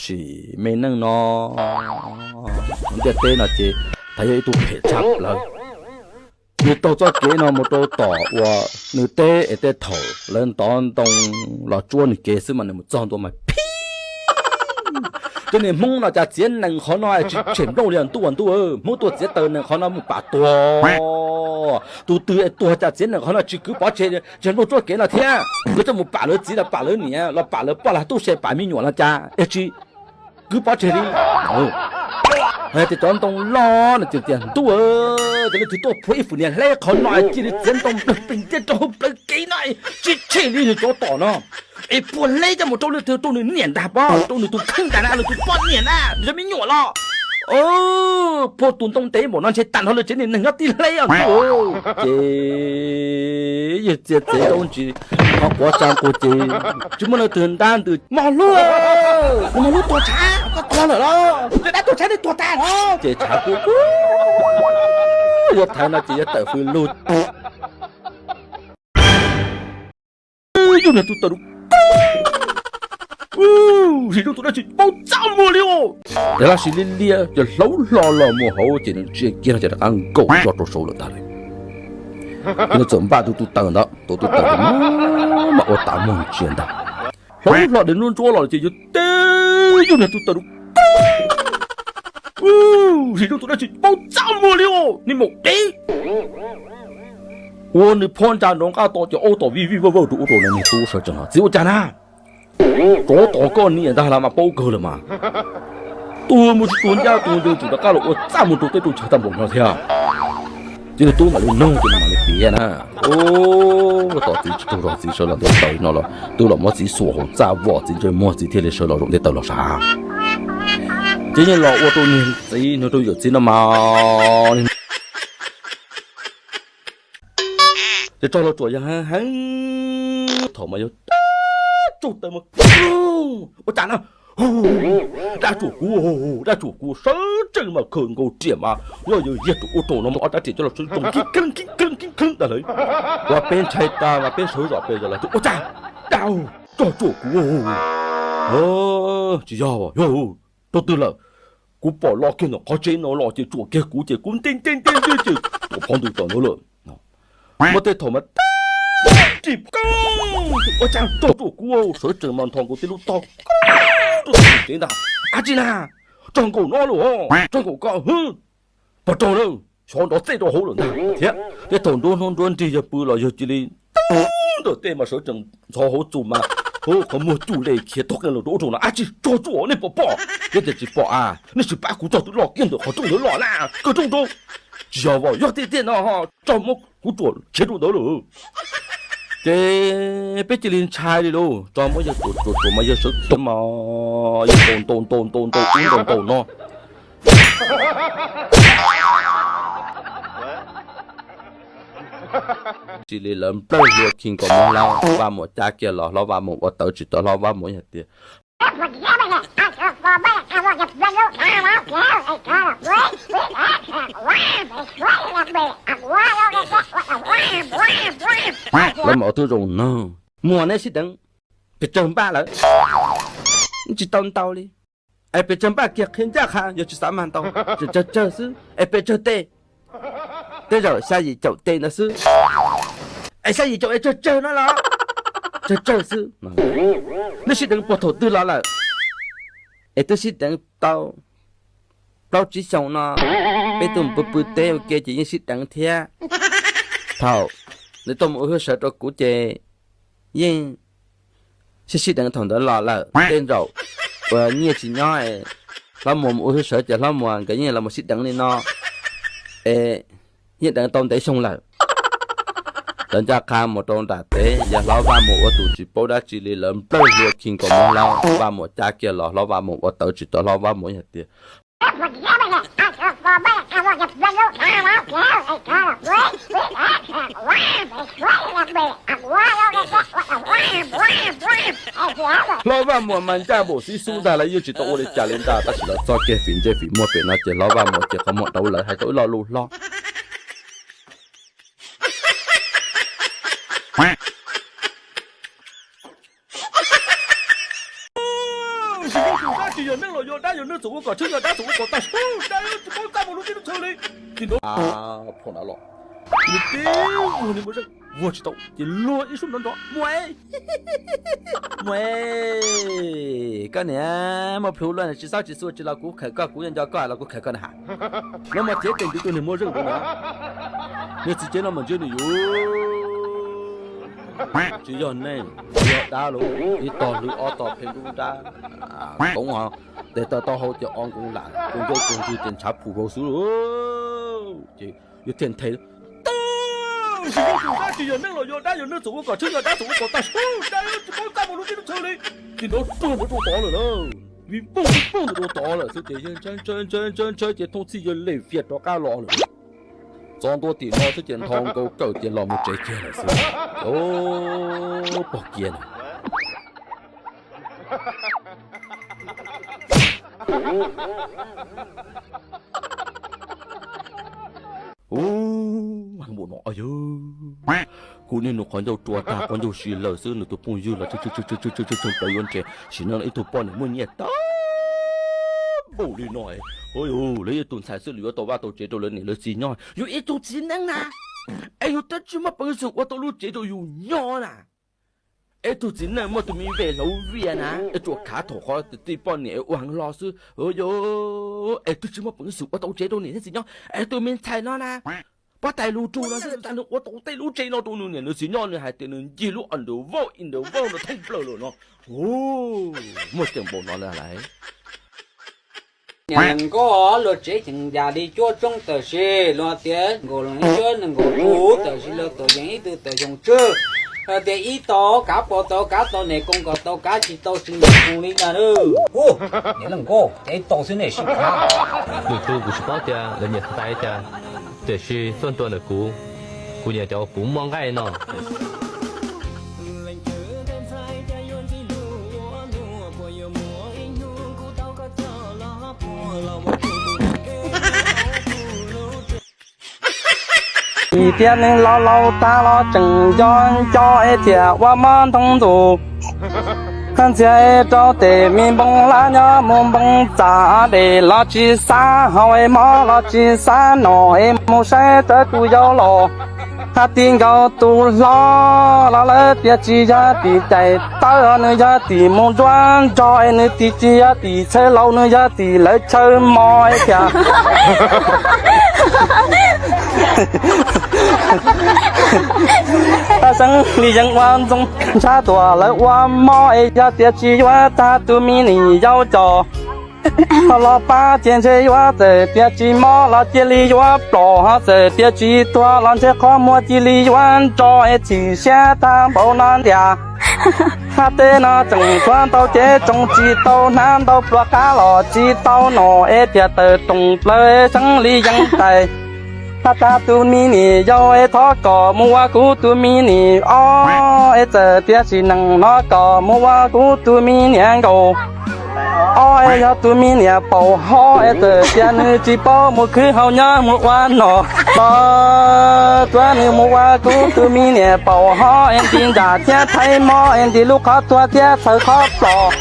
Tsim me neej no, ntiaj teb no ces thaum yog ib tug phem tshaj plaws. Nws taug txoj kev no mus rau tom uas nws teb es tej thaum lawv ntov ntoo los tsuab nws kev xwb mas nws mus txog ntua mas phib. Cov niag Hmoob no cas txiav nees qhov no tsis tshem nplooj li ntuj ntuj, Hmoob tuaj txiav taws nees qhov no mus pam tuag. Tus twg es tuag cas txiav nees qhov no tsis kwv pov tseg, tshem nplooj tsuab kev no thiab. Lawv coj mus pam lawv txiv los pam lawv niam los pam lawv poj los tub se pam me nyuam los cas es tsis kwv pov tseg li. Hais tias cov ntoo loj no ces tias ntuj, cov leej twg tuaj phua ib fwm niag hleb qhov no cia li txiav ntoo nplawg pees tiaj rau hauv plawv kev no, tsis tshem li nws cov tom no. Es phua hleb coj mus rau leej twg, rau nws niam ntag pob, rau nws tus kheej ntag na, nws tus poj niam na, nws cov me nyuam los. Phua tus ntoo ntev npaum no ntshe tag nrho lawv tsev niag neeg nyob tib hleb os. Ces yawg txia txev rau ntsis qhov quav tsa nqug ces tsis muaj leej twg ntab ntws, mos hlub, nws mos hlub tuag tshav, koj tuag lawm los, yog dab tuag tshav nej tuag tag los. Ces tshav kub kub, yog thaiv no ces yog tawm fws lug. Yug niag tub tawm lug, sim zoo tus dab tsi paub txaj muag li os. Ces laj sim liab liab ces hlauv hlo los mus hauv ces nws ntsia kiag no ces rov qab nkaum zog rau saud lawm ntag. Ces nws txawm npaj tus tub tawm ntawd, tus tub tawm mas ua tas muag ntsia ntag. Hlauv hlo dev ntsuab ntsuab los ces yog teb yug niag tub tawm lug, sim zoo tus dab tsi paub txaj muag li os, niag maum dev. Ua nws phab ntsa nrov nqaj to ces aub tom vij vij vawj vawj rau ub rau no, niag tub sawv tsees los, txiv ua cas na? Tsov tom koj niam ntag los mas paub kawg lawm mas. Tus mus tsis tus ncaj tus ncees tseem rov qab los ua txaj muag rau teb rau chaw tag npaum no thiab. Ces niag tub mam li nug ces nws mam li piav na. Tos txiv tsis tau zog txiv sawv los nte taws no los twb los muab txiv xuas hauv txaj voj txiv ntsej muag txiv thiaj li sawv los zaum nte taws los sav. Ces yeej los ua rau niag txiv nug rau yawm txiv no mas ces txog los tsuam yog heev heev. Thaum mas yog dab tsuag taw mas ua cas na, dab tsuag kuv, dab tsuag kuv sawv tsees mas khaws nkaus riam mas yog yawg yiag rau ub rau no muab ob rab riam coj los sawv tsees khib kheeb khib kheeb khib kheeb ntag lawm. Ua peb ntshai tas mas peb sawv zom pes zom lawm tias ua cas dab tsuag kuv, tsis yog, yog rau twg lawm? Kuv pom los kiag ntawm qhov tsev no los ces tsuam kiag kuv ces kuv nti nti nti nti ces tuam phov ntws tom ntawd lawm. Muaj tej thaum mas ris koob, ua cas raug ruam kuv sawv tsees mas nthos nkaus tej lub tog koob rau tom tsev ntag. Ab tsi na, raug nkaus no lawm, raug nkaus koj, pog raug na, xyov nrov txej rau hauv lawm ntag thiab. Tej thaum nruab hnub nruab nrig yawg pw los yawg cia li ntawm tej mas sawv tsees ntxhov hauv txus mas qhov muag cuj le khiav tog qeej los rau ub rau no, ab tsi raug ruam nej pom pom, yog tias tsis pom a nej sim pab kuv txog twb los kiag ntawm qhov rooj ntawd los na, kawg rooj rau. Tsis yog, yog tiag tiag no, raug muab kuv ruam khiav rau ntawd lawm. Ces peb cia li ntshai li lauj, raug muab yawg ruam ruam ruam mas yawg sawv tsees mas yawg ntaus ntaus ntaus ntaus ntaus ub ntaus ntaus no. Tsis li lawv nplawg hlua khi nkaus muab hlob Vaj Muas cab kiag los, hlob Vaj Muas ua tawv tsis tau, hlob Vaj Muas hais tias lawv mas ua tib zoo no, muag neb sib deev, pes tsawg npaj lawm, tsis tau ntau li. Es pes tsawg npaj kiag qhia ncaj qha, yog tsis xav mag ntau, tsawg tsawg xwb es pes tsawg tes, tej zaum xya yim caum tes ntawd xwb. Es xya yim caum es tsawg tsawg no los? Tsawg tsawg xwb. Neb sib deev puag thaum twg los lawm? Es twb sib deev tau plaub tsib xyoos no, peb tuaj pw pw teb ua ke ces yeej sib deev thiab. Thaum neb tuaj mus ua hwj sawv rau kuv ces yeej sib sib deev thaum ntawd los lawm. Tej zaum uas nyiaj tsis nyob, hlob Muas mus ua hwj sawv ces hlob Muas nkawd yeej los mus sib deev li no. Es yeej deev tau ntev xyoo lawm. Lawv ncaj qha mus rau nram teb, yog hlob Vaj Muas ua tus tsis paub dab tsi li, lawv nplawg hlua khi nkaus muab hlob Vaj Muas cab kiag los, hlob Vaj Muas ua tawv tsis tau, hlob Vaj Muas hais tias hlob Vaj Muas mas ncaj npaum xib xub ntag, lawv yeej tsis tau ua li cas li ntag, tab sis lawv txoj kev fim ntsej fim muag pem no ces hlob Vaj Muas ces qhov muag dauv lawv hais tau ib lo lus hlob. Neeg los yog dab, yog neeg txawm ua kom tshwj, yog dab txawm ua kom tag, dab tsis paub txaj muag lub teb lub chaw li. Ces nrov phom nrov los, nws tib vuag niag mos zeej vuag tsis tau ces luag ib suab nrov nrov, Muam, muam, koj niam, muaj plhu luaj tsis xob tsis xua tsis los kuv khawm koj, kuv yuav nco koj los kuv khawm koj na has. Lawv mas thiab teem tus niag mos zeej ntawd na, niag txiv cev no mas ntsia nws yuav tsis yog neeg, yog dab los ib tog hlwb ob tog phem dub nrab, toov tes taw taub hau ces o nkoos lam, tus nkauj tus ntswg ces ntshav phum vau xwb. Ces yuav thiaj nthe, Tab sis yog tus dab tsis yog neeg los yog dab, yog neeg txawm ua kom tshwj, yog dab txawm ua kom tag, dab tsis paub txaj muag lub teb lub chaw li. Ces nrov ruag ntawd rau tod lawm na, vij voog vij voog ntawd rau tod lawm xwb ces yawg ntshaw ntshaw ntshaw ntshaw ces thooj txhij yawg lem fiaj rov qab los lawm. Txog ntua tim no xwb ces nthos nkaus kawm ces los mus tsev kiag lawm xwb. Pog kiag na. Ub, no, kuv niaj nus qhov ncauj rua tag qhov ncauj si lawm xwb, nws tus phooj ywg los tshee plaws yuav nres, sim no ib tug poj niam muaj nyiaj tag npaum li no, lawv ib tug ntxhais xwb los yuav tau vaj tau tsev rau lawv niam lawv txiv nyob, yus ib tug txiv neej na, es yus twb tsis muaj peev xwm ua tau lub tsev rau yus nyob na. Es tus txiv neej muaj tus me vej hlauv vias na, es tsuas khav thaum qhov tij poj niam ua heev hlo xwb, es twb tsis muaj peev xwm ua tau tsev rau niam thiab txiv nyob. Es tus me ntxhais no na, pob tais lug rug no xwb, nws ua tau tej lub tsev no rau nws niam nws txiv nyob, nws hais tias nws ncig lub underworld underworld no theej plaws lawm no. Muaj ceem npaum no lawm. Niam leej nkauj, luag tsev cheem yam li cuab tsoob tawm sis luag tias nkaus leej cuab nees nkaum tus tawm sis luag tuam yeem ib tug tawm xyoo tswj. Luag tias ib tau kav pom tau kav tau niam koos kom tau kav tsis tau tsis niam koos li ntag. Niam leej nkauj, ces tau xwb nej sib khav. Lwm tus kuv tsis paub tias lawv nyiam tais cas, tiam sis tuaj ntua ntawm kuv, kuv nyiam cov uas kuv muaj nqaij no. Vim tias nws laus laus tag los tseem nco nco es thiaj ua mob ntoo ntus. Ntxhias rau tes me npoo hlab nyob mus npoo txam dej los tsis xav haus es mob los tsis xav noj es mus saib rawv tus yau los. Hais ti nkaus tus hlob los lawv tias tsis yog tim daim tawv, nws yog tim mus nruab nrog es nws tim tsis yog tim chaw laus, nws yog tim lawv chaw mos es thiaj Xeeb Lis Yeeb ua ntxoov ntshav tuam lawv ua mob es yog tias tsis yuav tag tus me niam yau cos ho los pab ces ntshe yuav txawm tias tsis mob los cia li yuav plos, ho txawm tias tsis tuag los ntshe qhov muag cia li yuav nro es txhim siab tag npaum no ntiag. Hab teb no tseem tshuav ntau cev tsoo tsis tau hnav, ntau pluas qab los tsis tau noj es thiaj tawm rooj plaws Xeeb Lis Yeeb tais. Hab tag tus me niam yau es thov kom mus ua kuv tus me niam ob es txawm tias sim neej no kom mus ua kuv tus me niam nkaus ob es yog tus me niam paum hov es txawm tias nws tsis paub mus khwv hauv nyob mus ua noj los tsuav nws mus ua kuv tus me niam paum hov es nti nram thiab thaij mob es nti lub qhov tuag thiab txhawv qhov plos.